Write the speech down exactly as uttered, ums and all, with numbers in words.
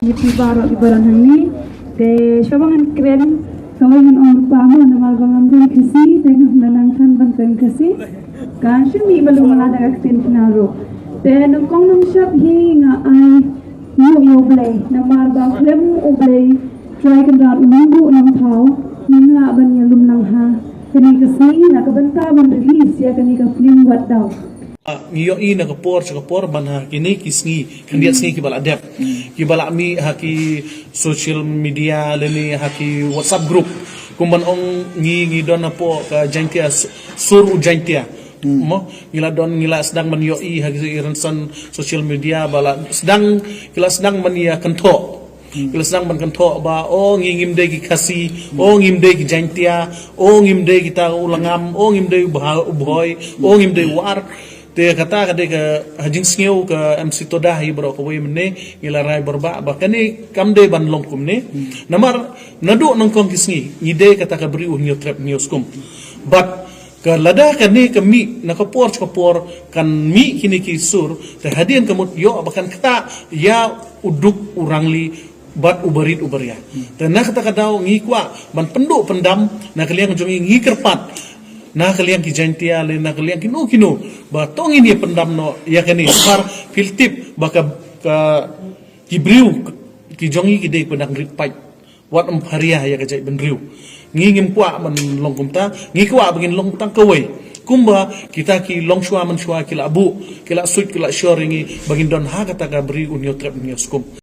Ngi phi baroh kiba don hangne. Te shuwa ba ngan kren, kawei ngan ong lypa mo namar ba ngam don Khasi, te ngam da nang than ban kren Khasi. Kan shu mih malu mala da ka ktien Khasi ruh. Te nyngkong nyngshap hi nga ai nguh ïa U Blei namar ba khlem U Blei Trai Kynrad u nongbuh nongthaw, ngim lah ban ïalum lang ha kane ka sngi na ka bynta ban release ïa kane ka film Wat Daw. Ah, ngi ïohi na ka por sha ka por ban ha kine ki sngi, khyndiat sngi kiba la dep, kiba la mih ha ki social media lane ha ki WhatsApp group. Kum ban ong ngi, ngi don hapoh ka Jaintia, Su-, Sur U Jaintia. Mo, ngi la don, ngi la sdang ban ïohi ha ki rynsan social media ba la sdang, ki la sdang ban ïa kynthoh. Ki la sdang ban kynthoh ba, o ngi ngim dei ki Khasi, o ngim dei ki Jaintia, o ngim dei kita u Langam, o ngim dei u Bha-, u Bhoi, o ngim dei u War. Te kata ka dei ka ha jingsngew ka M C Toda hi baroh kawei mynne, ngi la rai barabah ba kane kam dei ban long kumne. Namar naduh nyngkong ki sngi ngi dei kata ka bri u Hynñiewtrep Hynñiewskum. Bad ka lada kane ka mih na ka por sha ka por kan mih kine ki sur, te hadien ka mut ïoh ba kan ktah ïa u duk u rangli bad u barit u baria. Te na kata ka daw ngi kwah ban pynduh pyndam na ka liang jong ngi, ngi kyrpad na ka liang ki Jaintia lane na ka liang kino kino ba to ngin ïa pyndam noh ïa kane, namar phi tip ba ka, ka ki briew ki jong ngi ki dei ba dang rit paid. Wat ym pharia ïa ka jaitbynriew. Ngi ngim kwah ban long kumta, ngi kwah ba ngin long tang kawei. Kumba kita ki longshuwa manshuwa ki la buh, ki la suit, ki la shor ïa ngi ba ngin don ha kata ka bri u Hynñiewtrep Hynñiewskum.